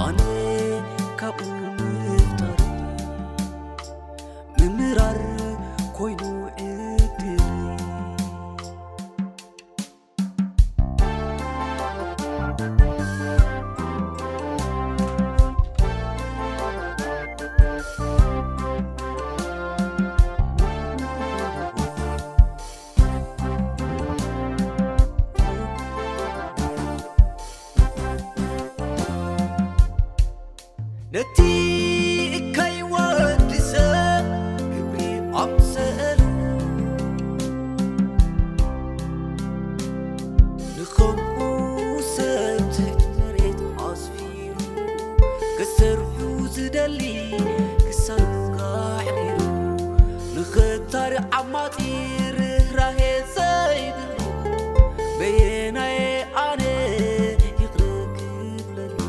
ኣነ ካብኡ ምፍጣር ምምራር ኮይኑ ዕድል። ነቲ እካይ ወዲ ሰብ ክብሪ ኣምሰሉ ንኸምኡ ሰብ ትሕቲ መሬት ኣስፊሩ ክሰርሑ ዝደሊ ክሳዱ ካሕዲሩ ንኽታሪ ዓማጺ ርህራሄ ዘይብሉ በየናየ ኣነ ይቕረ ክብለሉ።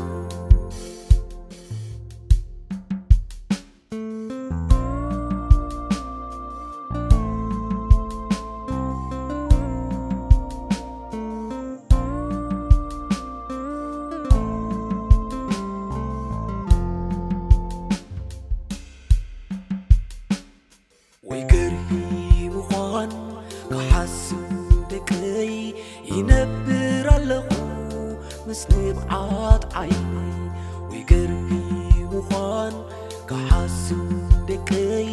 ወይ ገርሂ ምዃን ክሓስብ ደቀይ ይነብር ኣለኹ ምስ ንብዓት ዓይነይ። ወይ ገርሂ ምዃን ክሓስብ ደቀይ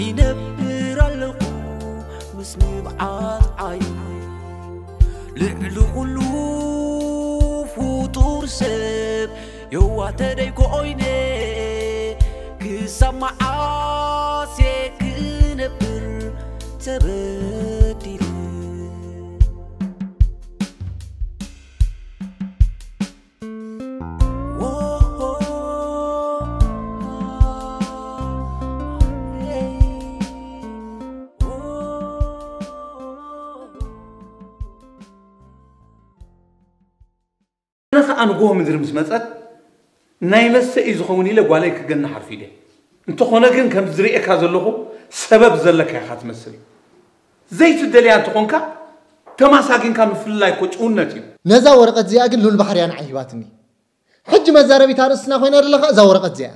ይነብር ኣለኹ ምስ ንብዓት ዓይነይ። ልዕሊ ኩሉ ፍጡር ሰብ የዋህ ተደይ ኮይነ ክሳብ መዓስ እየ ክነብር ተበዲለ። ኣነ ኸኣ ንግሆ ምድሪ ምስ መጸት፣ ናይ መስተ እዩ ዝኸውን ኢለ ጓለይ ክገንሕ ኣርፊደ። እንተኾነ ግን፣ ከምዚ ዝርእየካ ዘለኹ፣ ሰበብ ዘለካ ኢኻ ትመስል። ዘይትደልያ እንተኾንካ፣ ተማሳጊንካ ምፍልላይ እኮ ጭውነት እዩ። ነዛ ወረቐት እዚኣ ግን ሉል ባሕሪ እያ ንዓይ ሂባትኒ። ሕጂ መዛረቢት ኣርእስትና ኮይና ዘለኻ እዛ ወረቐት እዚኣ።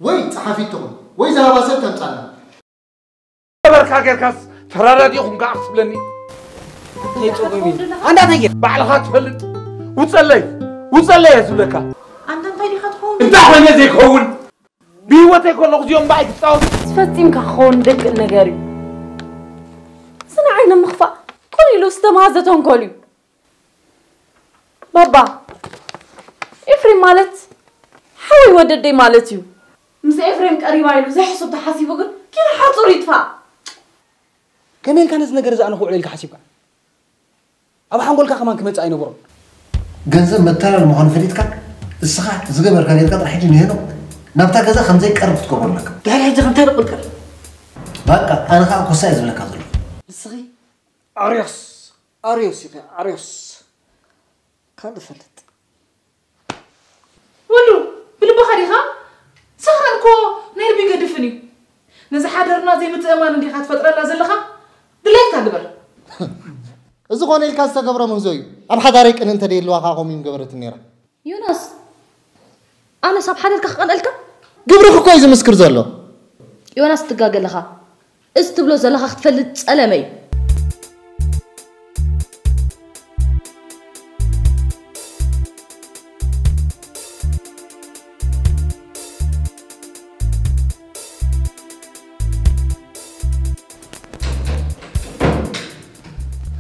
ወይ ጸሓፊት ትኹን፣ ወይ ዝሃባ ሰብ ተምጻልና። ገበርካ ጌርካስ ተራዳዲ ኢኹም ከኣ ክትብለኒ? እንታይ ጸገም እዩ? ኣንዳ እንታይ ጌር? ባዕልኻ ትፈልጥ። ውጸለይ፣ ውጸለይ እየ ዝብለካ። ኣንታ እንታይ ዲኻ ትኸውን? እንታይ ኮይነ ዘይከውን? ብህይወተይ ከለኹ እዚኦም ብኣይ ክጻወቱ? ፈጺምካ ክኸውን ደቅል ነገር እዩ። እዚ ንዓይ ንምኽፋእ ኮነ ኢሉ ዝተማህዘ ተንኮል እዩ። ባባ፣ ኤፍሬም ማለት ሓወይ ወደደይ ማለት እዩ። ምስ ኤፍሬም ቀሪባ ኢሉ ዘይሕሱብ ተሓሲቡ ግን ኪኖ ሓጹር ይጥፋእ። ከመይ ኢልካ ነዚ ነገር እዚ ኣነ ክውዕሎ ኢልካ ሓሲብካ? ኣብ ሓንጎልካ ከማን ክመጽእ ኣይነበሮን። ገንዘብ መታለል ምዃኑ ፈሊጥካ፣ እስኻ ዝገበርካ ጌርካ ጥራሕ ሕጂ ንሄኖክ ናብታ ገዛ ከም ዘይቀርብ ክትገብሮ ኣለካ። ድሕሪ ሕጂ ከምታይ ደቕልቀል? በቃ፣ ኣነ ኸኣ ኮሳ እየ ዝብለካ ዘለኹ። ንስኺ ኣርዮስ፣ ኣርዮስ ኢኺ፣ ኣርዮስ። ካልእ ፈልጥ። ወሉ፣ ብልብኻ ዲኻ? ሰኽራን እኮ ናይ ልቢ ይገድፍን እዩ። ነዚ ሓደርና ዘይምትእማን እንዲኻ ትፈጥረላ ዘለኻ? ድሌትካ ግበር። እዚ ኮነ ኢልካ ዝተገብረ ምህዞ እዩ። ኣብ ሓዳረይ ቅን እንተደይልዋ ከዓ ከምኡ እዩ ምገበረትን ነይራ። ዮናስ፣ ኣነስ ኣብ ሓደርካ ክቐልዐልካ? ግብርኽ እኮ እዩ ዝምስክር ዘሎ። ዮናስ፣ ትጋገ ኣለኻ። እዚ ትብሎ ዘለኻ ክትፈልጥ ጸለመ እዩ።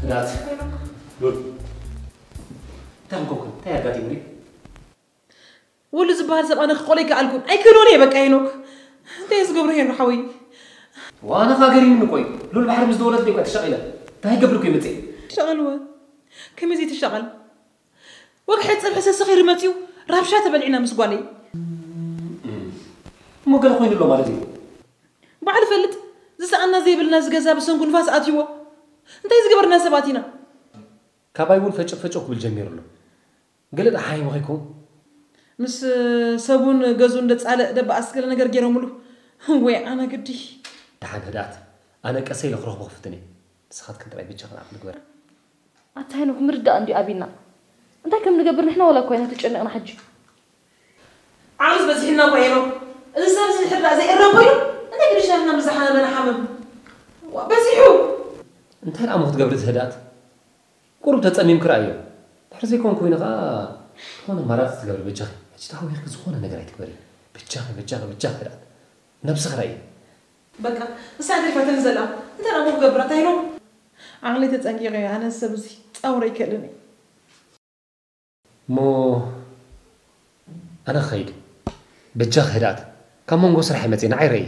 ህድኣት። ሉል። እንታይ ኮንኩ? እንታይ ኣጋጢሙኒ? ወሉ ዝበሃል ሰብ ኣነ ክቆሎ ኣይከኣልኩን። ኣይክእሎን እየ በቃ ሄኖክ። እንታይ እየ ዝገብሮ ሄኖክ ሓወይ? ዋና ኸኣ ገሪሙኒ። ቆይ ሉል ባሕሪ ምስ ደወለት ደይ ተሻቒለ እንታይ ይገብር እኮ ይመጽእ? ትሻቐል ወ-፣ ከመይ ዘይትሻቐል? ወግሒ ጽብሒ ሰሰኺሩ መጺኡ ራብሻ ተበሊዕና ምስ ጓለይ። እሞ ገለ ኮይኑ ኣሎ ማለት እዩ? ባዕሉ ፈልጥ። ዝሰኣና ዘይብልና ዝገዛ ብሰንኩ ንፋስ ኣትይዎ። እንታይ ዝገበርና ሰባት ኢና? ካባይ እውን ፈጭቕ ፈጭቕ ክብል ጀሚሩ ኣሎ። ገለ ደሓይቦ ከይከውን? ምስ ሰቡን ገዙን ደጻልእ ደበኣስ ገለ ነገር ገይሮምሉ። ወይ ኣነ ግዲ። ደሓን ህድኣት። ኣነ ቀሰይ ኢለ ክረኽቦ ክፍትን እየ። ንስኻትክን ጥራይ ብጃኽን ዓቕሊ ግበራ። ኣታ ሄኖክ ምርዳእ እንድዩ ኣቢና። እንታይ ከም ንገብር ንሕና ዋላ እኮ ኢና ተጨኒቕና ሕጂ። ዓመስ በዚሕና እኮ ሄኖክ። እዚ ሰብ እዚ ድሕር ደኣ ዘይእረም ኮይኑ እንታይ ግድሽ ናትና ምዝሓነ መናሓምም። ዋ፣ በዚሑ። እንታይ ደኣ እሞ ክትገብሪ እቲ ህድኣት? ቁሩብ ተጸሚምኪ ረኣዮ። ድሕሪ ዘይኮን ኮይኑ ኸኣ ዝኾነ ኣማራጺ ትገብሪ በጃኺ። ሕጂ ተሃዊኽኪ ዝኾነ ነገር ኣይትግበሪ። በጃኺ፣ በጃኺ፣ በጃኺ ህድኣት። ነብስኺ ረኣይ። በቃ፣ ንሳ ተሪፋትኒ ዘላ። እንታይ ደኣ እሞ ክገብር ኣታ ሄኖክ? ዓቕለይ ተጸንቂቐ እየ። ኣነ ሰብ እዚ ጻውሮ ኣይክእልን እየ። እሞ ኣነ ክኸይድ። በጃኺ ህድኣት። ካብ መንጎ ስራሕ እየ መጺአ፣ ንዓይ ረእይ።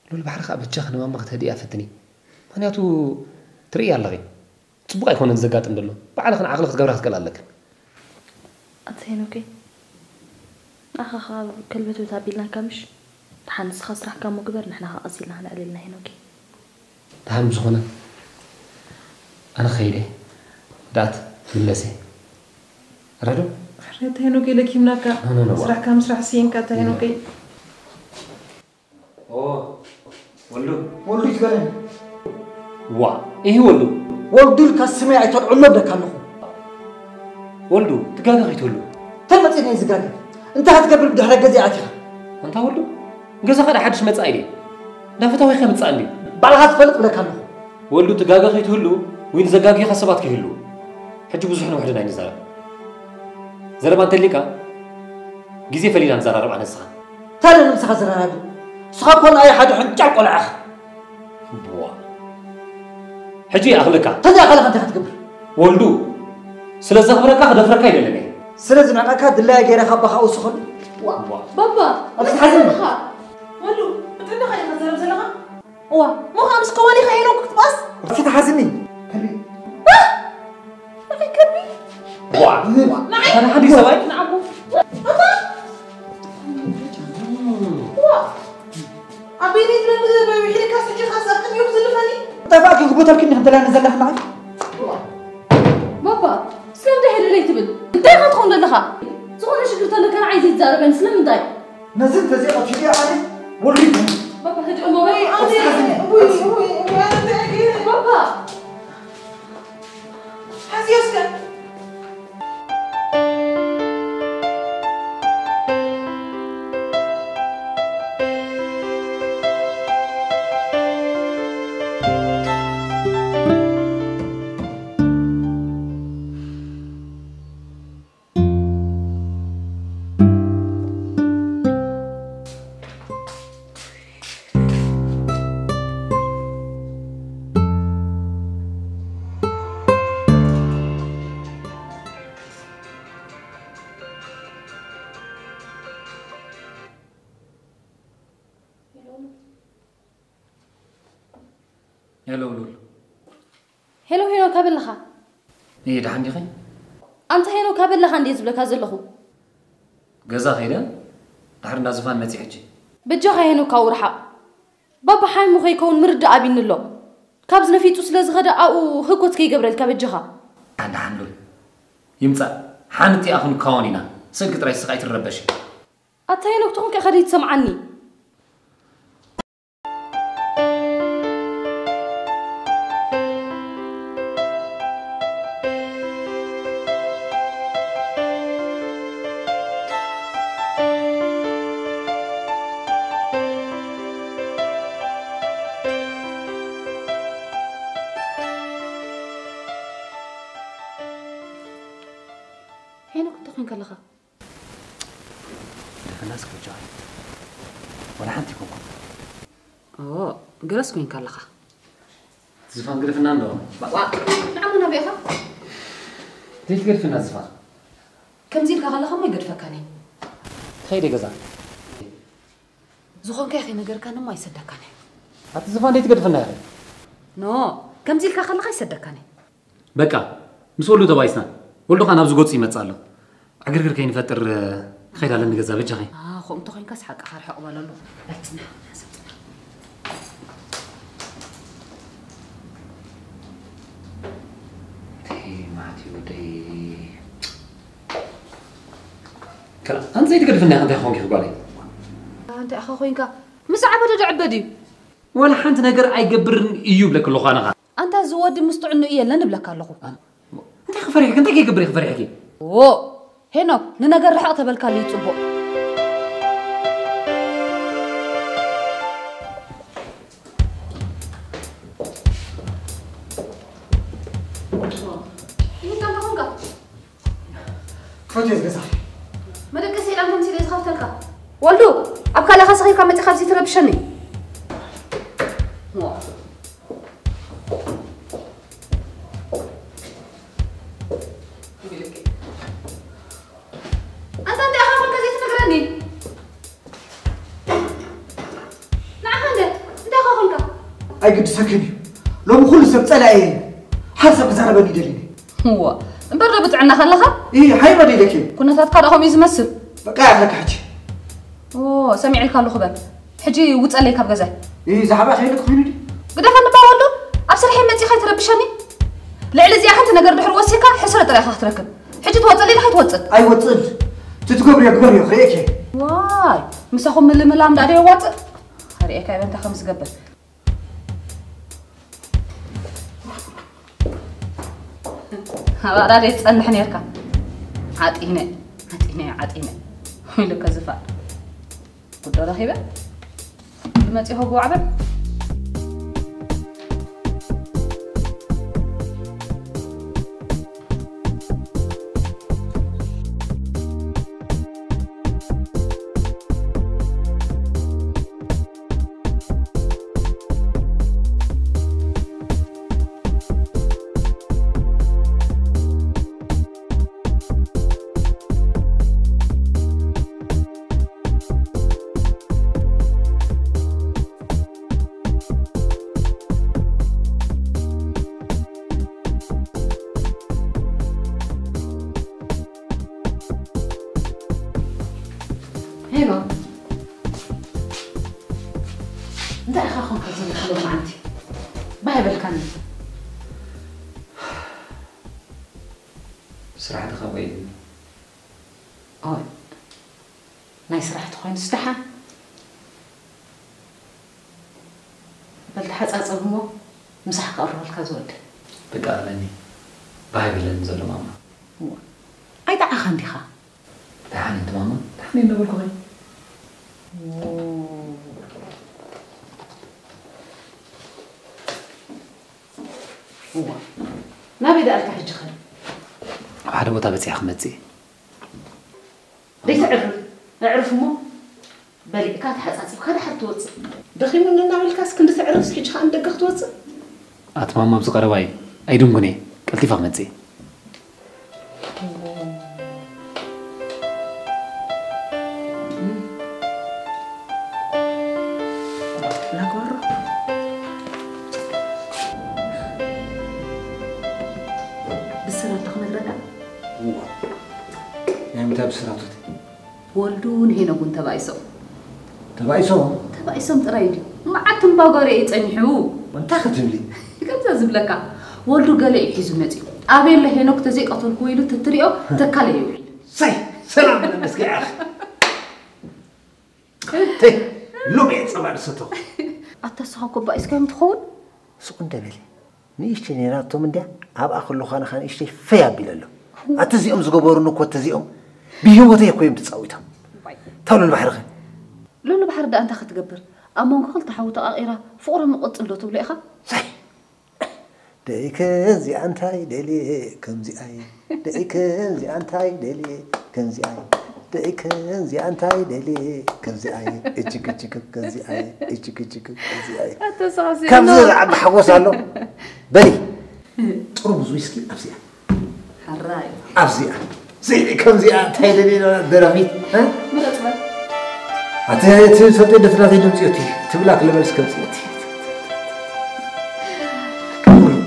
ሉል ባሕሪ ከኣ በጃኺ ንማማ ክተህድእያ ፈትኒ። ምኽንያቱ ትርእያ ኣለኺ። ጽቡቕ ኣይኮነን ዘጋጥም ዘሎ። ባዕልኽን ዓቕሊ ክትገብራ ክትክእላ ኣለክን። ኣታ ሄኖከይ፣ ንዓኻ ከኣ ከልበትበት ኣቢልናካ ምሽ? ደሓን ንስኻ ስራሕካ እሞ ግበር፣ ንሕና ከኣ ቀስ ኢልና ክንዕልልና ሄኖከይ። ደሓን ብዝኾነ ኣነ ክኸይድ እየ። ህድኣት ምለሲ። ረዶ? ኣታ ሄኖከይ ለኪምናካ። ኖ፣ ኖ፣ ኖ፣ ዋ። ስራሕካ ምስራሕ ስየንካ ኣታ ሄኖከይ። ኦ፣ ወልዱ። ወልዱ ይትበለኒ። ዋ፣ ይሄ ወልዱ። ወልዱ ኢልካ ስመይ ኣይተልዕሎ እብለካ ኣለኹ። ወልዱ፣ ትጋገ ከይትህሉ። እንታይ መጺእኒ እየ ዝጋገ? እንታይ ክትገብር ብድሕረ ገዛ ኣቲኻ? ኣንታ ወልዱ፣ ገዛኻ ዳ ሓድሽ መጻኢ ድየ? እንዳ ፈታዊኻ ምጻእ እንድዩ። ባዕልኻ ትፈልጥ እብለካ ኣለኹ። ወልዱ፣ ትጋገ ከይትህሉ ወይ ንዘጋግዩኻ ሰባት ከይህሉ። ሕጂ ብዙሕን ውሕድን ኣይንዛረብ። ዘረባ እንተሊካ፣ ግዜ ፈሊና ንዘራረብ ኣነ ንስኻ። ታዲያ ንምሳኻ ዘራራቢ? ንስኻ እኮ ንኣይ ሓደ ሕንጫዕ ቆልዓ ኢኻ። ቡዋ። ሕጂ ይኣኽለካ። ተዘይኣኸለካ እንታይ ክትገብር? ወልዱ፣ ስለ ዘኽብረካ ክደፍረካ ኣይደልን እየ። ስለ ዝንዕቐካ ድላየ ገይረ ካብ ባኻ ውስኸሉ። ዋ። ዋ። ባባ፣ ኣብዚ እንታይ ሓዘን? ዘለኻ? ወልዱ፣ ብጥዕናኻ ዲኻ ትዛረብ ዘለኻ? እዋ፣ እሞ ከዓ ምስ ከዋኒኻ ሄኖክ ክትበኣስ? እስኪ ተሓዝኒ። ከልቢ። እ? ንዓይ ከልቢ? ዋ፣ ዋ። ንዓይ? ሓደ ሓዲ ሰብኣይ? ንዓቦ። ኣታ? ዋ። ኣቤት፣ ነዚ በዊሒልካ ስጅኻ ሳብ ቅድሚኡ ክዝልፈኒ? ጠፋእኪ ክቦተልክኒ ከም ትብለኒ ዘለኺ ንዓይ? ዋ። ባባ፣ ስለምንታይ ህልለይ ትብል? እንታይ ኢኻ ትኸውን ዘለኻ? ዝኾነ ሽግር ተለካ ንዓይ ዘይትዛረበኒ ስለምንታይ? ነዚ እንተዘይቐቲሉ ኣነ ወልዱ ይኹን። ባባ፣ ህድእ እሞ በል። ወይ ኣነ፣ ወይ፣ ወይ፣ ኣነ እንታይ ገይረ? ባባ። ሓዝዮ እስከ። ሄሎ ሉል። ሄሎ ሄኖክ፣ ካበይ ኣለኻ? እየ፣ ደሓን ዲኺ? ኣንታ ሄኖክ፣ ካበይ ኣለኻ እንድየ ዝብለካ ዘለኹ። ገዛ ከይደ፣ ድሕሪ እንዳ ዝፋን መጺእ ሕጂ። በጃኻ ሄኖክ፣ ካብኡ ርሓቕ። ባባ ሓሚሙ ከይከውን ምርዳእ ኣቢኒ ኣሎ። ካብዚ ነፊጡ ስለ ዝኸደ ኣብኡ ህኮት ከይገብረልካ በጃኻ። ደሓን ደሓን ሉል። ይምጻእ። ሓንቲ ኣኹን ካዎን ኢና። ስልኪ ጥራይ ስኻ ኣይትረበሽ። ኣታ ሄኖክ ተኾንካ ኢኻ ደይትሰምዓኒ። ሄኖክ እንታይ ኮንካ ኣለኻ? ደፈናስ ከብጃዋይ። ወላ ሓንቲ ይኮንኩ። ኦ፣ ገለስ ኮንካ ኣለኻ። ዝፋን ግደፍና እንዶ። ዋ፣ ንዓሞ ናበይ ኢኻ? ዘይትገድፍና ዝፋን። ከምዚ ኢልካ ከለኻ እሞ ኣይገድፈካን እየ። ከይደ ገዛ። ዝኾንካዮ ከይነገርካኒ እሞ ኣይሰደካን እየ። ኣቲ ዝፋን ዘይትገድፍና ኢኻ። ኖ፣ ከምዚ ኢልካ ከለኻ ኣይሰደካን እየ። በቃ፣ ምስ ወልዱ ተባኢስና። ወልዱ ኸኣ ናብዚ ገጹ ይመጽእ ኣሎ። ዕግርግር ከይንፈጥር፣ ክኸይድ ኣለኒ ገዛ፣ በጃኺ። ኣ፣ ከምኡ እንተኾይንካስ ሓቅኻ ርሕቕ በለሉ። በል ጽናሕ፣ ሓሳብ ጽናሕ። ተይ፣ ማዕት ወደይ። ከላ፣ ኣንቲ ዘይትገድፍና ኢኻ፣ እንታይ ኾንኪ ጓለይ? ኣንተ ኢኻ ኾይንካ፣ ምስ ዓበደ ደዕበ ድዩ? ወላ ሓንቲ ነገር ኣይገብርን እዩ ብለኪ ኣለኹ ኣነ ኸኣ። ኣንታ እዚ ወዲ ምስ ጥዕንኡ የለን እብለካ ኣለኹ። ኣነ፣ እንታይ ክፈሪሕኪ? እንታይ ከይገብር እየ ክፈሪሕኪ? ዎ፣ ሄኖክ፣ ንነገር ርሕቕ ተበልካሉ እዩ ጽቡቕ። ፈትየት ገዛ። መደቀሲ ኢላ እንተምሲለ ዝኸፍተልካ። ወልዱ፣ ኣብ ካልእ ኸሰኺልካ መጺኻ ኣብዚ ትረብሸኒ። ኣንታ እንታይ ኢኻ ኮንካ ዘይትነግረኒ? ንዓኻ እንደ እንታይ ኢኻ ኮንካ? ኣይግድሰክን እዩ። ሎሚ ኩሉ ሰብ ጸላኢ እዩ። ሓንሳብ ክዛረበኒ ይደልኒ። እዋ፣ እምበር ዶ ብጥዕና ከለኻ? ይህ ሓይመ ዶ ኢለኪ? ኩነታትካ ዶ ከምኡ እዩ ዝመስል? በቃ ያለካ ሕጂ። ኦ፣ ሰሚዕልካ ኣለኹ በል። ሕጂ ውጸለይ ካብ ገዛይ። ይህ ዛዕባ ከይልክ ኮይኑ ድዩ? ግደፈኒ እባ ወልዱ፣ ኣብ ስርሐይ መጺኻ ኣይትረብሸኒ። ልዕሊ እዚኣ ሓንቲ ነገር ድሕሪ ወሲካ ሕስረ ጥራይ ኢኻ ክትረክብ። ሕጂ ትወጽእ ዲኻ ኣይትወጽእ? ኣይወጽእን። እቲ ትገብርዮ ግበርዮ፣ ክርእየኪ እየ። ዋይ፣ ምሳኹም ምልምላም ደኣ ዶ የዋጽእ? ክርእየካ እየ በንታ ከም ዝገብር። ኣብ ኣዳደይ ትጸንሕ ኔርካ። ዓጢነ፣ ዓጢነ፣ ዓጢነ። ኢሉ ከዝፋል። ጉዶ ረኺበ። መጺኹ ግዋዕ በል። ሄኖክ፣ እንታይ ኢኻ ኾንካ ዘለኻ ሎማዓንቲ? ባህ ኣይበልካኒ። ስራሕ ድኻ ወይ? ኦይ፣ ናይ ስራሕ ተኾይኑስ ደሓን። በል ተሓጻጸብ እሞ ምሳሕ ከቕርበልካ ዝወደ። በቃ ኣለኒ። ባህ ይብለኒ ዘሎ ማማ። ኣይጠዓኻን ዲኻ? ደሓን እንተ ማማ፣ ደሓን እየ እናበልኩኺ። እዋ፣ ናበይ ደኣልካ ሕጂ ኸ? ኣብ ሓደ ቦታ በጺሐ ክመጽእ እየ። ደይተዕርፍ፣ ኣዕርፍ እሞ በሊዕካ ተሓጻጺብካ ደሓር ትወጽእ። ደኺሙኒ እናበልካስ ክንዲ ተዕርፍስ ሕጂ ኸኣ ንደገ ክትወጽእ? ኣቲ ማማ ኣብዚ ቀረባ እዩ። ኣይድንጉን እየ። ቀልጢፈ ክመጽእ እየ። ላጓሮ ብስራት ክነግረካ። ናይ ምንታይ ብስራቶት? ወልዱን ሄኖግን ተባኢሶም። ተባኢሶም? ተባኢሶም ጥራይ ድዩ? መዓት ትምባጓሪ እዩ ጸኒሑ። እንታይ ክትብሊ? ከምዛ ዝብለካ ወልዱ ገለ እዩ ሒዙ መጺኡ። ኣቤለ ሄኖክ ተዘይቀተልኩዎ ኢሉ ተትሪኦ ተካለ ይውዒል። ሰይ ሰላም ብለመስኪ ኣኽ ተይ ሎሚ እየ ጸባ ዝሰተኹ። ኣታ ንስኻ እኮ ባኢስካዮም ትኸውን። ስቕ እንደ በሊ። ንእሽተይ ነይራቶም እንድያ ኣብኣ ከለኹ ኣነ ኸኣ ንእሽተይ ፈይ ኣቢለ ኣሎ። ኣቲ እዚኦም ዝገበሩኒ እኮ እተዚኦም ብህይወተይ እኮ እዮም ተጻዊቶም። እታ ሉል ባሕሪ ኸ? ሉል ባሕሪ ደኣ እንታይ ክትገብር? ኣብ መንጎ ክልተ ሓዊ ተቓቒራ ፍቕሮም ይቕጽል ዶ ትብሎ ኢኻ? ሳይ ደይ ከምዚኣ እንታይ ደልየ ከምዚኣ እየ ደይ ከምዚኣ እንታይ ደልየ ከምዚኣ እየ ደይ ከምዚኣ እንታይ ደልየ ከምዚኣ እየ እጅግ እጅግ ከምዚኣ እየ እጅግ እጅግ ከምዚኣ እየ ኣተሳሲ ካብዚ ዝዓቢ ሓጎስ ኣሎ በሊ ጥርሙዝ ዊስኪ ኣብዚኣ ሕራይ ኣብዚኣ ስእሊ ከምዚኣ እንታይ ደልየ ደረፊት እ? ምረጽ በል ኣቲ እቲ ሰብተይ ደትናተይ ድምፂ እቲ ትብላክ ለበልስ ከምፂ እቲ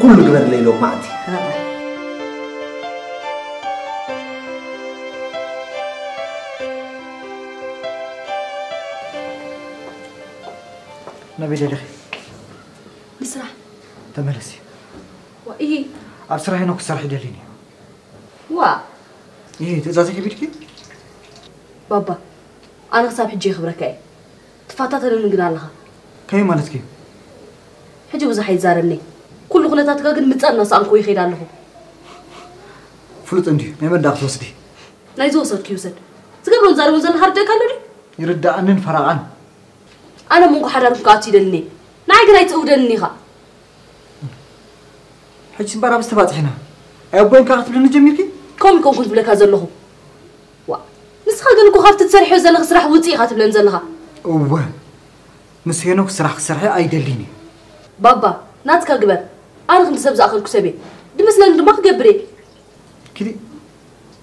ኩሉ ግበርለይ ሎማዕንቲ ናበይ ደሊኺ ንስራሕ ተመለሲ ዋኢ ኣብ ስራሕ ኖ ክሰርሕ ይደሊኒ ዋ ይህ ትእዛዝ ይብልኪ ባባ ኣነ ክሳብ ሕጂ የኽብረካ እየ ትፋታተለኒ ግን ኣለኻ ከመይ ማለትኪ ሕጂ ብዙሕ ኣይዛረብኒ ኩሉ ኩነታትካ ግን ምጻእ እናሰኣንኩ ይኸይድ ኣለኹ ፍሉጥ እንድዩ ናይ መዳ ክትወስዲ ናይ ዝወሰድኩ ይውሰድ ዝገብሮን ዛረቦን ዘለኻ ርደካ ኣሎ ድዩ ይርዳእንን ፈራቓን ኣነ መንጎ ሓዳርኩም ክኣቱ ይደልኒ ንዓይ ግን ኣይትእውደንን ኢኻ ሕጂ እምበር ኣብ ዝተባፅሕና ኣይ ኣቦይን ከዓ ክትብልኒ ጀሚርኪ ከምኡ ይኮንኩ ዝብለካ ዘለኹ ንስኻ ግን እኮ ካብቲ ትሰርሕዮ ዘለኻ ስራሕ ውፅእ ኢኻ ትብለን ዘለኻ። እወ፣ ምስ ሄኖክ ስራሕ ክሰርሐ ኣይደልን እዩ። ባባ፣ ናትካ ግበር። ኣነ ክንዲ ሰብ ዝኣኸልኩ ሰብ እየ። ድመስለኒ ድማ ክገብር እየ። ኪዲ፣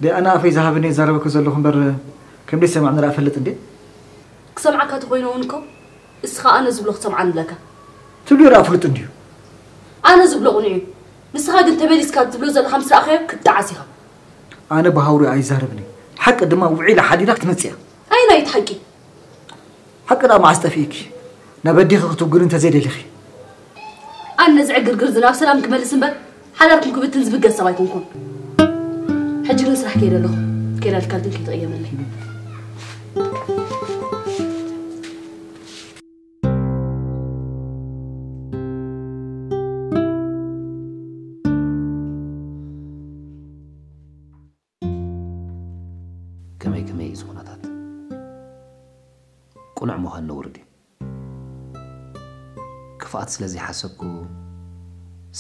ደይ ኣነ ኣፈይ ዝሃበኒ ይዛረበኪ ዘለኹ እምበር፣ ከም ደይ ሰማዕ ንርኣ ፈልጥ እንዴ? ክሰምዓካ ተኾይነ እውን እኮ፣ እስኻ ኣነ ዝብሎ ክሰምዓኒ ኣለካ። ትብልዮ ደኣ ፍሉጥ እንድዩ። ኣነ ዝብሎ ቅኑዕ እዩ። ንስኻ ግን ተመሊስካ ትብሎ ዘለኻ ምስ ረኣኻዮ ክትጠዓስ ኢኻ። ኣነ ብሃውሪ ኣይዛረብን እየ። ሓቂ ድማ ውዒላ ሓዲራ ክትመጽእ እያ። ኣየናይቲ ሓቂ? ሓቂ ደኣ መዓስ ጠፊእኪ? ናብ ኣዴኺ ክትውግሪ እንተዘይደሊኺ። ኣነ ነዚ ዕግርግር እዚ ናብ ሰላም ክመልስ እምበር፣ ሓዳርኩም ክብትን ዝብገስ ሰብ ኣይኮንኩን። ሕጂ ግን ስራሕ ከይደ ኣለኹ። ከይዳ ልካልትን ከይትቕየመለይ። ከመይ ከመይ እዩ እዚ ኩነታት? ቅኑዕ ምዃን ነውሪ ድዩ? ክፍኣት ስለ ዘይሓሰብኩ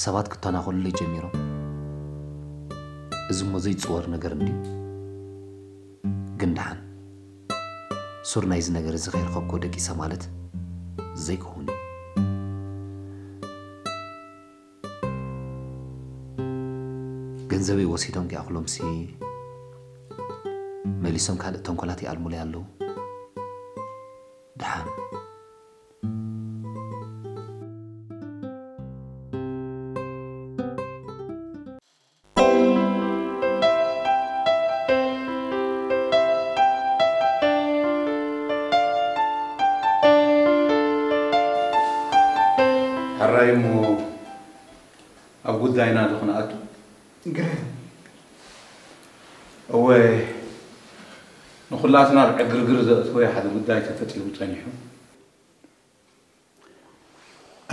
ሰባት ክተናኾሉለይ ጀሚሮም። እዚ እሞ ዘይጽወር ነገር እንድዩ። ግን ደሓን ሱር ናይዚ ነገር እዚ ከይረኸብኩ ደቂሰ ማለት ዘይከውን እዩ። ገንዘበይ ወሲዶም ከይኣኽሎምሲ መሊሶም ካልእ ተንኮላት ይኣልሙለይ ኣለዉ። ደሓን ሕራይ እሞ ኣብ ጉዳይና ዶ ክንኣቱ? ግርም። እወ፣ ንኹላትና ኣብ ዕግርግር ዘእተወ ሓደ ጉዳይ ተፈጢሩ ጸኒሑ።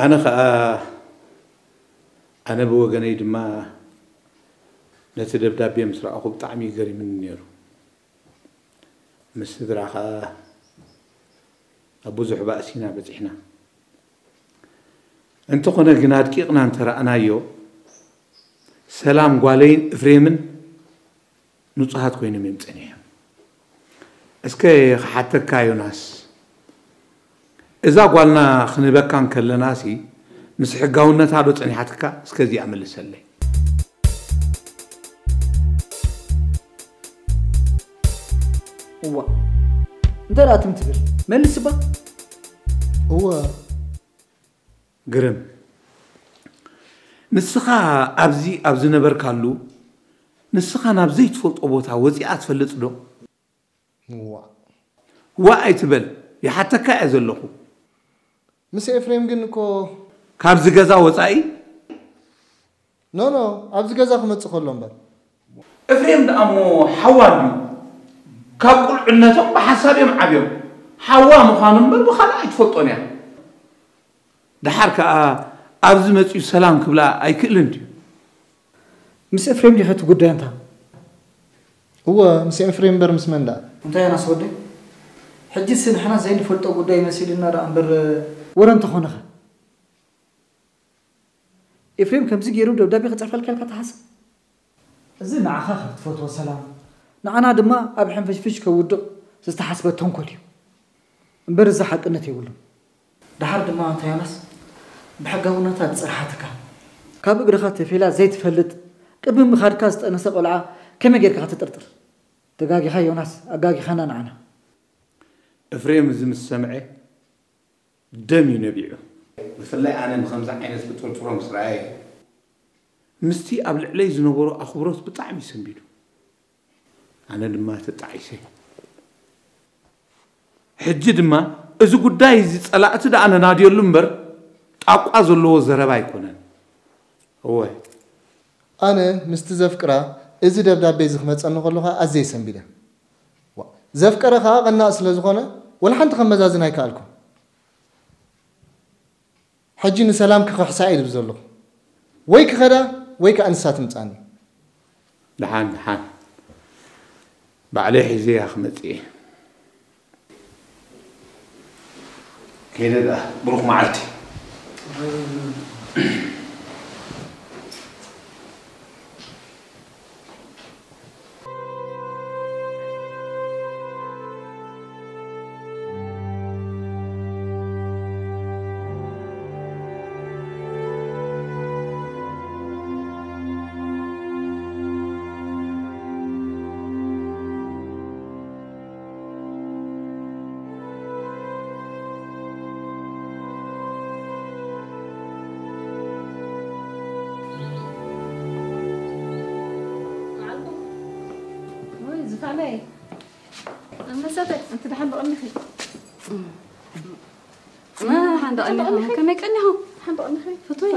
ኣነ ኸኣ፣ ኣነ ብወገነይ ድማ ነቲ ደብዳቤ ምስ ረኣኹ ብጣዕሚ እዩ ገሪምኒ ነይሩ። ምስ ስድራ ኸኣ ኣብ ብዙሕ ባእሲ ኢና በጺሕና። እንተኾነ ግን ኣድቂቕና እንተረኣናዮ፣ ሰላም ጓለይን እፍሬምን ንጹሃት ኮይኖም እዮም ጸኒሖም። እስከ ክሓተካ ዮናስ፣ እዛ ጓልና ክንህበካ እንከለናሲ ምስ ሕጋውነታ ዶ ጸኒሓትካ? እስከ እዚኣ መልሰለይ። እዋ እንተ ደኣ ትም ትብል መልስ እባ። እወ ግርም፣ ንስኻ ኣብዚ ኣብ ዝነበርካሉ ንስኻ ናብ ዘይትፈልጦ ቦታ ወጺኣ ትፈልጥ ዶ? ዋእ ዋእ ኣይትበል፣ ይሓተካ እየ ዘለኹ። ምስ ኤፍሬም ግን እኮ ካብዚ ገዛ ወጻኢ ኖ ኖ ኣብዚ ገዛ ክመጽእ ከሎ እምበር። ኤፍሬም ደኣ እሞ ሓዋ እንድዩ። ካብ ቁልዕነቶም ብሓሳብ እዮም ዓብዮም። ሓዋ ምዃኑ እምበር ብኻልእ ኣይትፈልጦን እያ። ደሓር ከኣ ኣብዚ መጺኡ ሰላም ክብላ ኣይክእልን ድዩ? ምስ ኤፍሬም ዲኸ እቲ ጉዳይ ኣንታ? እወ ምስ ኤፍሬም እምበር ምስ መን ደኣ? እንታይ ዮናስ ወደይ? ሕጂስ ንሕና ዘይንፈልጦ ጉዳይ መሲሉና ደኣ እምበር። ወረ እንተኾነኸ? ኤፍሬም ከምዚ ገይሩ ደብዳቤ ክጽሕፈልካ ኢልካ ትሓስብ? እዚ ንዓኻ ከም ትፈትዎ ሰላም ንዓና ድማ ኣብ ሕንፍሽፍሽ ከውድቕ ዝተሓስበ ተንኮል እዩ እምበር እዚ ሓቅነት የብሉን። ደሓር ድማ ኣንታ ዮናስ ብሕጋውነታ ዝጸንሓትካ ካብ እግርኻ ተፌላ ዘይትፈልጥ ቅድሚ ምኻድካ ዝጠነሰ ቆልዓ ከመይ ጌርካ ክትጥርጥር? ተጋጊኻ ዮናስ ኣጋጊኻና ንዓና። እፍሬም እዚ ምስ ሰምዐ ደም እዩ ነቢዑ። ብፍላይ ኣነ ብኸምዚ ዓይነት ክጥርጥሮ ምስ ረኣየ ምስቲ ኣብ ልዕለይ ዝነበሮ ኣኽብሮት ብጣዕሚ እዩ ሰንቢዱ። ኣነ ድማ ተጣዒሰ። ሕጂ ድማ እዚ ጉዳይ እዚ ጸላእቲ ደኣ ነናድየሉ እምበር ጣቋ ዘለዎ ዘረባ ኣይኮነን። እወ። ኣነ ምስቲ ዘፍቅራ እዚ ደብዳቤ እዚ ክመጸኒ ከሎ ከኣ ኣዝየ ሰንቢደ። ዘፍቀረ ከኣ ቀናእ ስለ ዝኾነ ወላ ሓንቲ ከመዛዝን ኣይከኣልኩን። ሕጂ ንሰላም ክኽሕሳ እየ ዝብል ዘለኹ። ወይ ክኸዳ ወይ ከኣ ንሳ ትምጻኒ። ደሓን ደሓን ባዕለይ ሒዘያ ክመጽእ እየ። ከይደ ደኣ ብሩኽ መዓልቲ። መሰተ፣ እንት ደሓን ብቐኒኺ። ደሓን ብቐኒኺ። ከመይ ቀኒኹ? ደሓን ብቐኒኺ። ፍቱይ።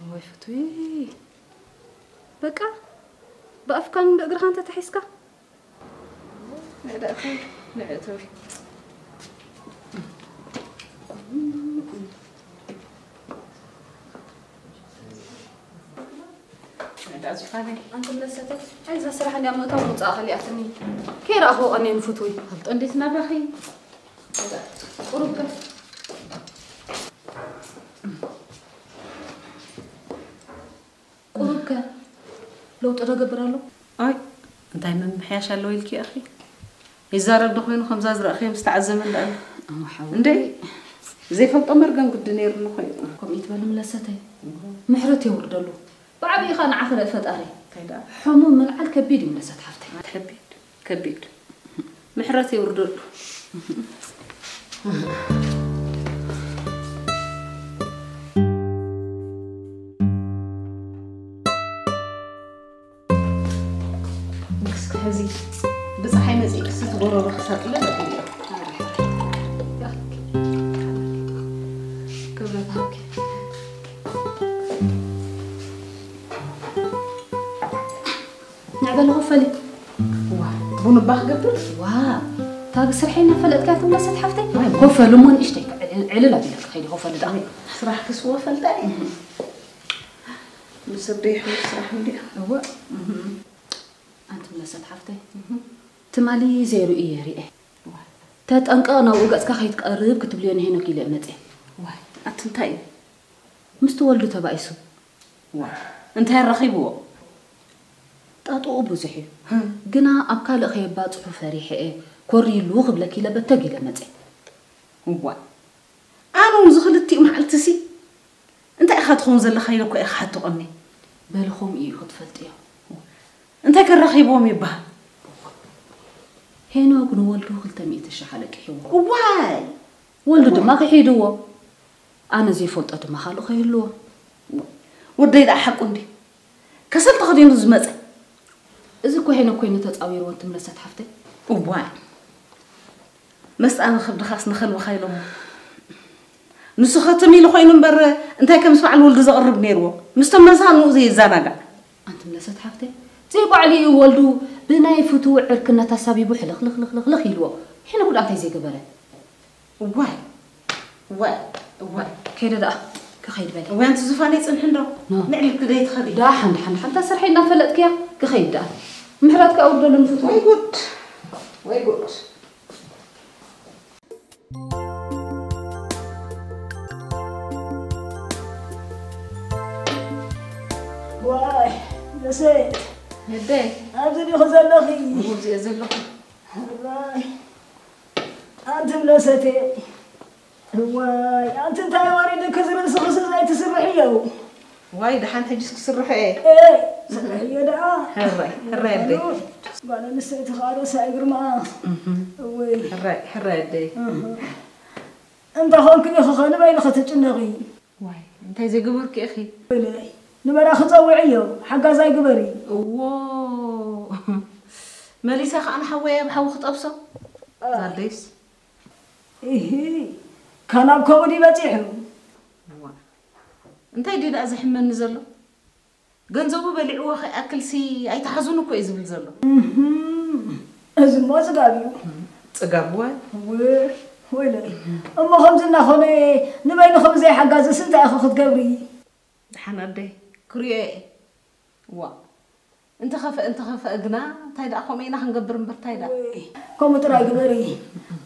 ወይ ፍቱይ። በቃ፣ ብኣፍካን ብእግርኻን ተታሒዝካ? ንዕደእኺ፣ ንዕእተዊ። ንዕዳ ዙፋነይ። ኣንቲ መሰተ፣ ኣይ፣ እዛ ስራሕ እንድያ ምእታው ምውጻእ ከሊኣትኒ። ከይረኣኽዎ ቀንየ ንፍትዊ። ፈልጦ እንዴት ናብራኺ? ቁሩብ ከ? ቁሩብ ከ ለውጢ ዶ ገብር ኣሎ? ኣይ፣ እንታይ ምምሕያሽ ኣለዎ ኢልኪ ኢኺ? ይዛረብ ዶ ኮይኑ ከምዛ ዝረእኽዮ ምስ ተዓዘበ እንዳ ኣሎ? እሞ ሓወይ። እንዴ? ዘይፈልጦ መርገም ግዲ ነይሩኒ ኮይኑ። ከምኡ ይትበል ምለሰተይ። ምሕረት የውርደሉ። ብዓብዪ ኸኣ ንዓኺ ርእ ፈጣሪ። እንታይ ደኣ? ሕሙም ምልዓል ከቢድ እዩ ምለሰት ሓፍተይ። ከቢድ፣ ከቢድ። ምሕረት የውርደሉ። እስኪ ሕዚ ብፀሓይ መፂእክስ እቲ ጎረሮ ክሳጥለ ደቂሉ። ክብረት ሃብኪ። ንዕበሊ ኮፈሊ። ዋ፣ ቡን እባ ክገብር? ዋ፣ እታ ብስርሐይ እናፈለጥክያ ትምለሰት ሓፍተይ? ዋይ። ኮፈሊ እሞ ንእሽተይ ዕልል ኣቢለኪ ከይዲ ኮፈሊ ደኣ። ስራሕ ክስዎ ፈልጣ እየ። ምስ ኣደይ ሕሉፍ ስራሕ እንድያ። እወ። ኣንቲ ምለሰት ሓፍተይ፣ ትማሊ ዘይርእዮ እየ ርኤ። ዋይ። ተጠንቀቕ፣ ናብኡ ገጽካ ከይትቀርብ ክትብልዮ ንሄኖክ ኢለ እየ መጽየ። ዋይ፣ ኣቲ እንታይ እዩ? ምስቲ ወልዱ ተባኢሱ። ዋይ፣ እንታይ ኣራኺብዎ? ጣጥኡ ብዙሕ እዩ። ህም። ግና ኣብ ካልእ ከየባጽሑ ፈሪሐ እየ፣ ኮርይሉ ክብለኪ ኢለ በተግ ኢለ መጽየ። እዋይ፣ ኣነ እዚ ክልቲኡ መዓልቲሲ እንታይ ኢኻ ትኸውን ዘለኻ ኢለ እኮ እየ ክሓቶ ቀንየ። በሊ ከምኡ እዩ ክትፈልጥዮ። እንታይ ከራኺብዎም ይበሃል? ሄኖክ ንወልዱ ክልተ ሚእቲ ሽሕ ኣለቂሕዎ። እዋይ! ወልዱ ድማ ክሒድዎ። ኣነ ዘይፈልጦ ድማ ካልእ ከይህልዎ። ወደይ ደኣ ሓቁ እንዲ ከሰል ተኸዲኑ ዝመጸ። እዚ እኮ ሄኖክ ኮይኑ ተጻዊርዎ እንትምለሰት ሓፍተይ። እዋይ! መስጣ ንኽብድኻስ ንኸልብኻ ኢሎሞ። ንሱ ኸትም ኢሉ ኮይኑ እምበር እንታይ ከም ምስ በዓል ወልዱ ዘቕርብ ነይርዎ። ምስቶም መሳንኡ ዘይዛናጋዕ። ኣንቲ ምለሰት ሓፍተይ፣ ዘይባዕሉ እዩ ወልዱ ብናይ ፍትው ዕርክነት ኣሳቢቡ ሕልኽልኽልኽልኽ ኢልዎ። ሄኖክ ደኣ እንታይ ዘይገበረ? እዋይ፣ እዋይ፣ እዋይ። ከይደ ደኣ፣ ክኸይድ በሊ። እዋይ፣ ኣንቲ ዙፋነይ ጽንሒ እንዶ። ኖ። ንዕሊ ክደይ ትኸዲ። ደሓን፣ ደሓን፣ ደሓን፣ እታ ስርሐይ እናፈለጥክያ፣ ክኸይድ ደኣ። ምሕረት ከኣ ኣውርደሉ ንፍትወይ። ወይ ጉድ፣ ወይ ጉድ። ዋይ፣ ደሴት። ነደይ። ኣብዚ ዲኹ ዘለኺ? እዚኦ ዘለኹ። ዋይ። ኣንቲ ምለሰተይ። እዋይ፣ ኣንቲ እንታይ ወሪድኪ ዝብል ስኽስኽ ኣይትስርሕዮ። ዋይ፣ ደሓን ሕጅስ ክስርሖ እየ። ኤ፣ ስርሕዮ ደኣ። ሕራይ፣ ሕራይ ኣደይ። ጓል ኣንስተይቲ ኸኣ ርእሳ እዩ ግርማ። እህ። እወይ። ሕራይ፣ ሕራይ ኣደይ። እህ። እንተ ኾንኪ ኢኺ ኸ ንበይንኺ ትጭነቒ? ዋይ፣ እንታይ ዘይገበርኪ ኢኺ? በለይ፣ ንበራኺ ጸውዕዮ፣ ሓጋዛይ ግበሪ። እዎ። መሊሳ ኸኣ ንሓወይ ኣብ ሓዊ ክጠብሶ? ኣይ። ኣደይስ? ኢሂ፣ ካናብ ከምኡ ድዩ በጺሑ? እዋ። እንታይ ድዩ ደኣ ዘሕመኒ ዘሎ? ገንዘቡ በሊዕዎ ከይኣክልሲ ኣይትሓዙን እኮ እዩ ዝብል ዘሎ። እህም፣ እዚ እሞ ጽጋብ እዩ። ጽጋብ ዋይ። ው-፣ ወይለይ። እሞ ከምዚ እናኾነ ንበይኑ ከም ዘይሓጋዝስ እንታይ ኢኺ ክትገብሪ? ደሓን ኣደይ፣ ክሪኦ እየ። ዋ። እንተኸፍአ፣ እንተኸፍአ ግና እንታይ ደኣ ከምኡ ኢና ክንገብር እምበር እንታይ ደኣ? ወይ፣ ከምኡ ጥራይ ግበሪ።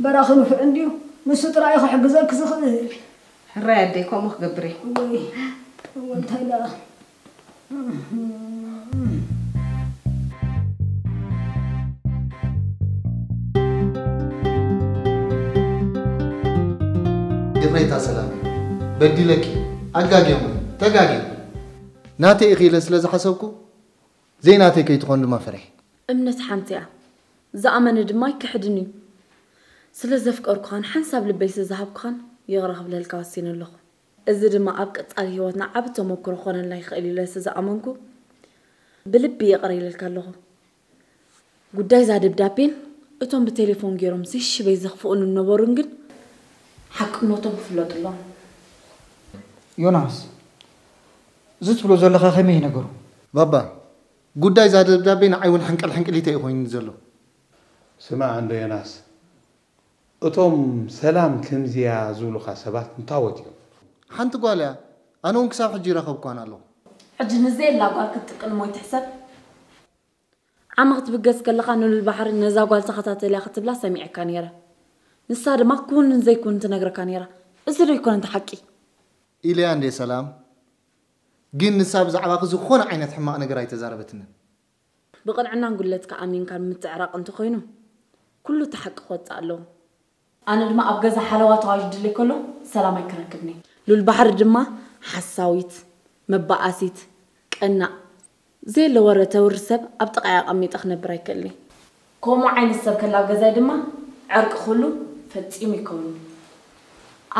በራኺ ንፉዕ እንድዩ፣ ንሱ ጥራይ እዩ ክሕግዘኪ ዝኽእል። ሕራይ ኣደይ፣ ከምኡ ክገብር እየ። ወይ፣ እወ፣ እንታይ ደኣ? ይቕሬታ ሰላም፣ በዲለኪ፣ ኣጋግዮምኒ፣ ተጋግየ። ናተይ ኢኺ ኢለ ስለ ዝሓሰብኩ፣ ዘይናተይ ከይትኾን ድማ ፈሪሐ። እምነት ሓንቲ እያ፣ ዝኣመነ ድማ ኣይክሕድን እዩ። ስለ ዘፍቀርኩኻን ሓንሳብ ልበይ ስለ ዝሃብኩኻን ይቕረ ክብለልካ ወሲነ ኣለኹ። እዚ ድማ ኣብ ቀጻሊ ህይወትና ዓቢ ተመክሮ ክኾነልና ይኽእል ኢለ ስለ ዝኣመንኩ ብልቢ ይቕረ ኢለልካ ኣለኹ። ጉዳይ እዛ ደብዳቤን እቶም ብቴሌፎን ገይሮም ዝሽበይ ዘኽፍኡኒ ዝነበሩን ግን ሓቅነቶም ክፍለጡ ኣለዎም። ዮናስ፣ እዚ ትብሎ ዘለኻ ከመይ እዩ ነገሩ? ባባ፣ ጉዳይ እዛ ደብዳቤ ንዓይ እውን ሕንቅል ሕንቅሊተይ እዩ ኮይኑኒ ዘሎ። ስማዕ እንዶ ዮናስ፣ እቶም ሰላም ከምዚያ ዝብሉኻ ሰባት እንታዎት እዮም? ሓንቲ ጓል እያ። ኣነ እውን ክሳብ ሕጂ ይረኸብኳን ኣለኹ። ሕጂ ንዘየላ ጓል ክትጥቅን እሞ ይትሕሰብ። ዓሚ ክትብገስ ከለኻ ንሉል ባሕሪ ነዛ ጓል ተኸታተልያ ክትብላ ሰሚዐካ ነይረ። ንሳ ድማ ክውንን ዘይክውንን ትነግረካ ነይራ። እዚ ዶ ኣይኮነን እቲ ሓቂ? ኢለያ እንድየ ሰላም። ግን ንሳ ብዛዕባኺ ዝኾነ ዓይነት ሕማቕ ነገር ኣይተዛረበትንን። ብቕንዕናን ጉድለትካ ኣሚንካ ንምትዕራቕ እንተኾይኑ ኩሉ እቲ ሓቂ ክወጽእ ኣለዎ። ኣነ ድማ ኣብ ገዛ ሓለዋ ተዋጅድለይ ከሎ ሰላም ኣይክረክብን እየ። ሉል ባሕሪ ድማ ሓሳዊት፣ መባኣሲት፣ ቀናእ፣ ዘየለ ወረ ተውሪ ሰብ ኣብ ጥቓይ ኣቐሚጠ ክነብር ኣይክእልን እየ። ከምኡ ዓይነት ሰብ ከላ ኣብ ገዛይ ድማ ዕርቂ ክህሉ ፈጺሙ ኣይከውንን።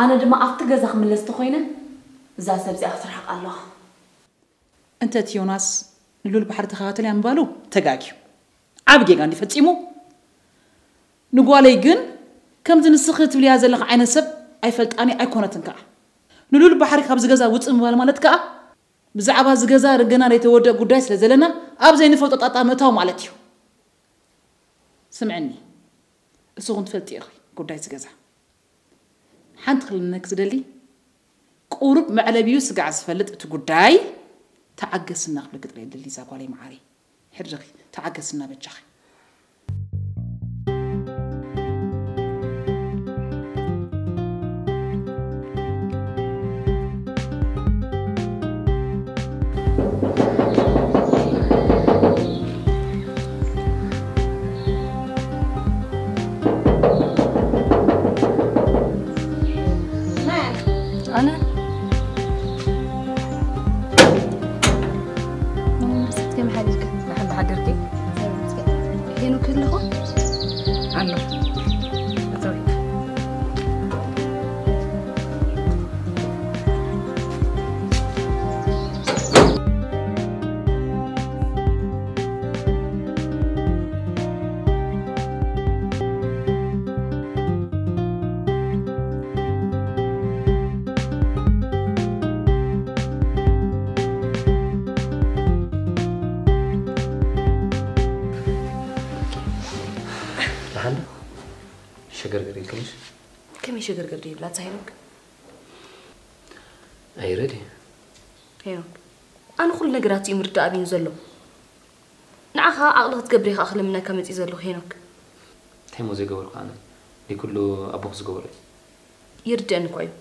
ኣነ ድማ ኣብቲ ገዛ ክምለስ ተኾይነ እዛ ሰብ እዚኣ ክትርሕቕ ኣለዋ። እንተ እቲ ዮናስ ንሉል ባሕሪ ተኸታተልያ ምባሉ ተጋግዩ። ዓቢ ጌጋ እንዲ ፈጺሙ። ንጓለይ ግን ከምዚ ንስኺ ትብልያ ዘለኺ ዓይነት ሰብ ኣይፈልጣን እየ ኣይኮነትን ከኣ። ንሉል ባሕሪ ካብዚ ገዛ ውጽእ ምባል ማለት ከኣ ብዛዕባ እዚ ገዛ ርገና ዘይተወድአ ጉዳይ ስለ ዘለና ኣብ ዘይንፈልጦ ጣጣ ምእታው ማለት እዩ። ስምዕኒ፣ እስኹን ትፈልጢ ኢኺ ጉዳይ እዚ ገዛ። ሓንቲ ክልነክ ዝደሊ ቁሩብ መዕለቢኡ ስጋዕ ዝፈልጥ እቲ ጉዳይ ተዓገስና ክብለኪ ጥራይ ይደሊ እዛ ጓለይ መዓረይ። ሕድርኺ ተዓገስና በጃኺ። ኣነ ሄኖክ ኣለኹ። ኣሎ። ደሓን ዶ? ሸገርገር ኢልክንሽ? ከመይ ሸገርገር ደይብላ እዛ ሄኖክ? ኣይረድእ። ሄኖክ፣ ኣነ ኩሉ ነገራት እዩ ምርዳእ ኣብዩኒ ዘሎ። ንዓኻ ዓቕሊ ክትገብር ኢኻ ክልምነካ መጺእ ዘለኹ ሄኖክ። እንታይ እሞ ዘይገበርኩ ኣነ? ድዩ ኩሉ ኣቦኺ ዝገበሮ እዩ? ይርድኣኒ እኳ እዩ።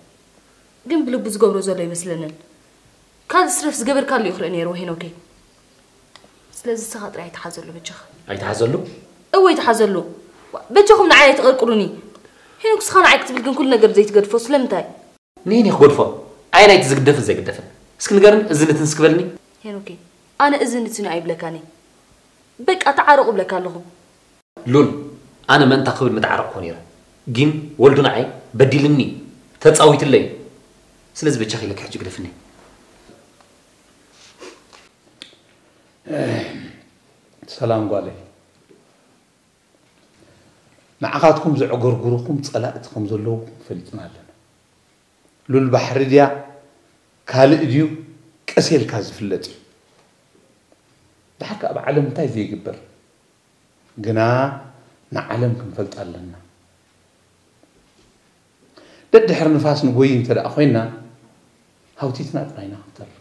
ግን ብልቡ ዝገብሮ ዘሎ ኣይመስለንን። ካልእ ስረፍ ዝገበርካሉ እዩ ክርኢ ነይርዎ ሄኖከይ። ስለዚ ንስኻ ጥራይ ኣይትሓዘሉ በጃኻ። ኣይትሓዘሉ? እወ ኣይትሓዘሉ። በጃኹም ንዓይ ኣይትቐርቅሩኒ። ሄኖክ ንስኻ ንዓይ ክትብል ግን ኩሉ ነገር ዘይትገድፎ ስለምንታይ? ንየኒ ክገድፎ? ኣየናይ እቲ ዝግደፍን ዘይግደፍን? እስኪ ንገርኒ፣ እዝኒ ትንስ ክበልኒ? ሄኖከይ፣ ኣነ እዝኒ ትንዩ ኣይብለካን እየ። በቃ ተዓረቑ እብለካ ኣለኹ። ሉል፣ ኣነ መእንታ ክብል ምትዓረቕኩ ነይረ። ግን ወልዱ ንዓይ በዲልኒ፣ ተጻዊትለይ። ስለዚ በጃኺ ኢለኪ ሕጂ ግደፍኒ። ሰላም ጓለይ፣ ንዓኻትኩም ዘዕገርግሩኹም ጸላእቲ ከም ዘለውኩም ፈሊጥና ኣለና። ሉል ባሕሪ ድያ ካልእ ድዩ ቀስ ኢልካ ዝፍለጥ እዩ። ድሓር ከኣ ኣብ ዓለም እንታይ ዘይግበር ግና ንዓለም ክንፈልጣ ኣለና። ደድሕሪ ንፋስ ንጎይ እንተ ደኣ ኮይንና ሃውቲትና ጥራይ ኢና ክንተርፍ።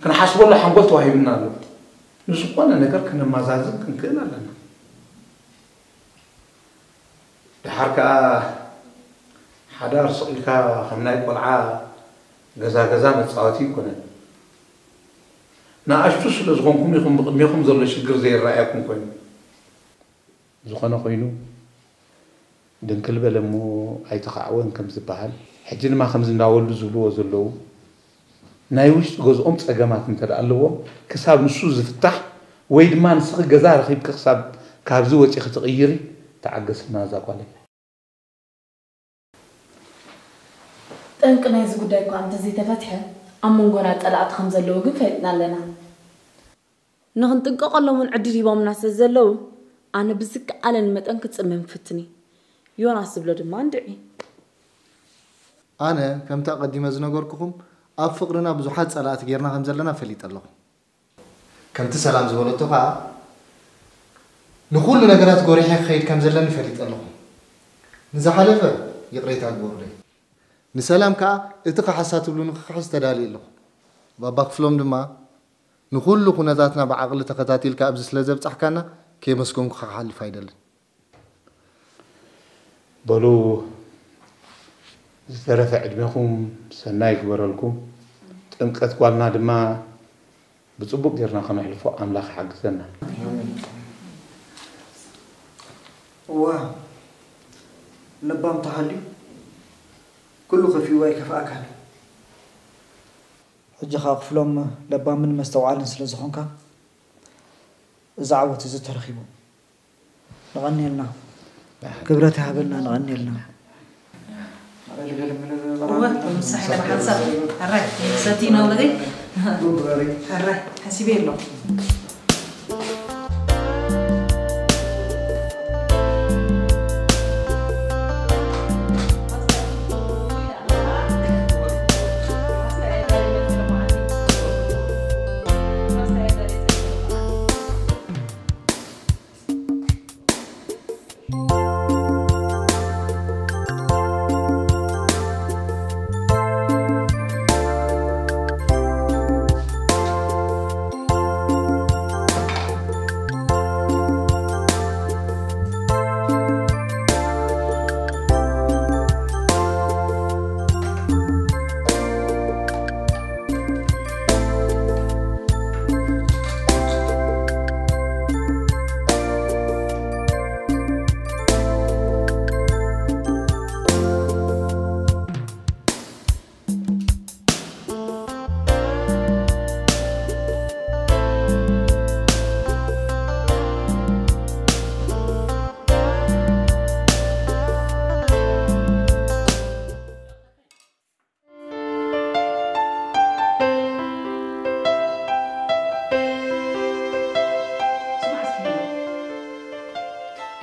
ክንሓስበሉ ሓንጎል ተዋሂብና ኣሎ። ንዝኾነ ነገር ከነማዛዝን ክንክእል ኣለና። ደሓር ከኣ ሓዳር ስቕ ኢልካ ከም ናይ ቆልዓ ገዛ ገዛ መጻወቲ ኣይኮነን። ንኣሽቱ ስለ ዝኾንኩም ኢኹም ብቕድሜኹም ዘሎ ሽግር ዘይረኣየኩም ኮይኑ። ዝኾነ ኮይኑ ድንክል በለ እሞ ኣይተኻዕወን ከም ዝበሃል፣ ሕጂ ድማ ከምዚ እንዳ ወልዱ ዝብልዎ ዘለዉ ናይ ውሽጢ ገዝኦም ጸገማት እንተ ደኣ ኣለዎም ክሳብ ንሱ ዝፍታሕ ወይ ድማ ንስኺ ገዛ ረኺብኪ ክሳብ ካብዚ ወጺኺ ትቕይሪ ተዓገስና እዛ ጓለይ። ጠንቂ ናይዚ ጉዳይ እኳ እንተዘይተፈትሐ፣ ኣብ መንጎና ጸላእቲ ከም ዘለዉ ግን ፈሊጥና ኣለና። ንኽንጥንቀቐሎምን ዕድል ሂቦምና ስለ ዘለዉ፣ ኣነ ብዝከኣለኒ መጠን ክጽመም ክፍትን እየ። ዮናስ ዝብሎ ድማ እንድዒ። ኣነ ከምቲ ኣቐዲመ ዝነገርኩኹም፣ ኣብ ፍቕርና ብዙሓት ጸላእቲ ጌርና ከም ዘለና ፈሊጠ ኣለኹ። ከምቲ ሰላም ዝበለቶ ኸኣ፣ ንኹሉ ነገራት ጎሪሐ ክኸይድ ከም ዘለኒ ፈሊጠ ኣለኹ። ንዝሓለፈ ይቕሬታ ግበሩለይ። ንሰላም ከኣ እቲ ክሓሳ ትብሉ ንክኽሕስ ተዳልየ ኣለኹ። ባባ ክፍሎም ድማ፣ ንኹሉ ኩነታትና ብዓቕሊ ተኸታቲልካ ኣብዚ ስለ ዘብጻሕካና ከየመስገንኩኻ ክሓልፍ ኣይደልን። በሉ፣ ዝተረፈ ዕድሜኹም ሰናይ ይግበረልኩም። ጥምቀት ጓልና ድማ ብጽቡቕ ጌርና ከነሕልፎ ኣምላኽ ይሓግዘና። እዋ፣ ለባም ተሃልዩ ኩሉ ከፊኡ ኣይከፍኣካን እዩ። ሕጂ ኸኣ ክፍሎም ለባምን መስተውዓልን ስለ ዝኾንካ፣ እዚ ዓወት እዚ ተረኺቡ። ንቐንየልና። ክብረት ይሃበልና፣ ንቐንየልና። እወ፣ ምሳሕ ኢለ ብሓንሳብ። ሕራይ፣ ሰቲ ነው በለይ። ሕራይ፣ ሓሲበ ኣለኹ።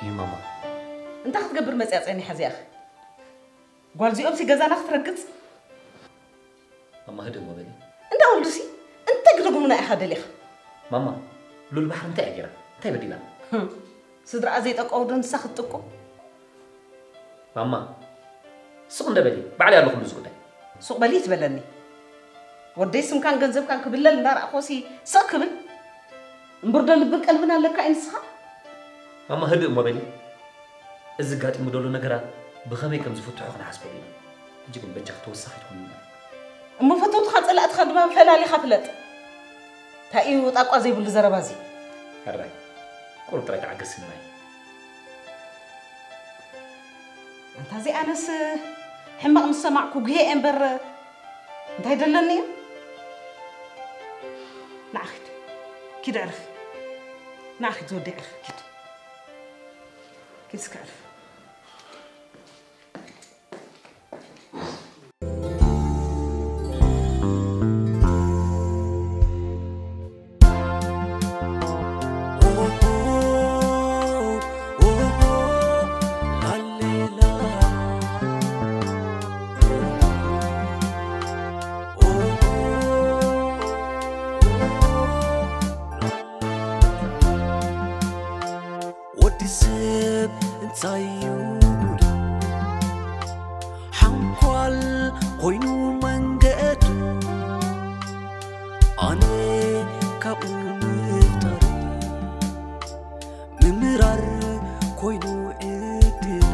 ይህ ማማ። እንታይ ክትገብር መፅያ ፀኒሓ እዚኣኸ? ጓል እዚኦም ሲ ገዛና ክትረግፅ? ማማ ህድእ እሞ በሊ። እንዳ ወልዱሲ እንታይ ክደግሙና ኢኻ ደሊኻ? ማማ ሉል ባሕሪ እንታይ እያ ጌራ? እንታይ በዲላ? ስድራኣ ዘይጠቀው ዶ ንሳ ክትጥቁ? ማማ ስቕ እንደ በሊ፣ ባዕለይ ኣለኹ ምስዚ ጉዳይ። ሱቕ በሊ ትበለኒ። ወደይ ስምካን ገንዘብካን ክብለል እንዳረኣኾሲ ስቕ ክብል? እምብርዶ ልብን ቀልብን ኣለካ እዩ ንስኻ? ማማ ህድእ እሞ በሊ። እዚ ጋጢሙ ዘሎ ነገራት ብኸመይ ከም ዝፍትሖ ክንሓስበሉ ኢና። ሕጂ ግን በጃኺ ተወሳኺት ኩንና። እሞ ፈተውትኻን ጸላእትኻን ድማ ፈላሊኻ ፍለጥ። እንታይ እዩ ጣቋ ዘይብሉ ዘረባ እዚ? ሕራይ ቁሩብ ጥራይ ተዓገስኒ ማይ። ኣንታ እዚ ኣነስ ሕማቕ ምስ ሰማዕኩ ጉሄ እየ እምበር እንታይ ደለኒ እዩ? ንዓ ኺድ ኪድ ዕርፍ። ንዓ ኺድ ዝወደይ ዕርፍ ኪድ። ኪድ እስከ ዕርፍ። ወዲ ሰብ እንታይ እዩ ሓንኳል ኮይኑ መንገዱ ኣነ ካብኡ ምፍጣር ምምራር ኮይኑ ዕድል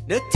ነቲ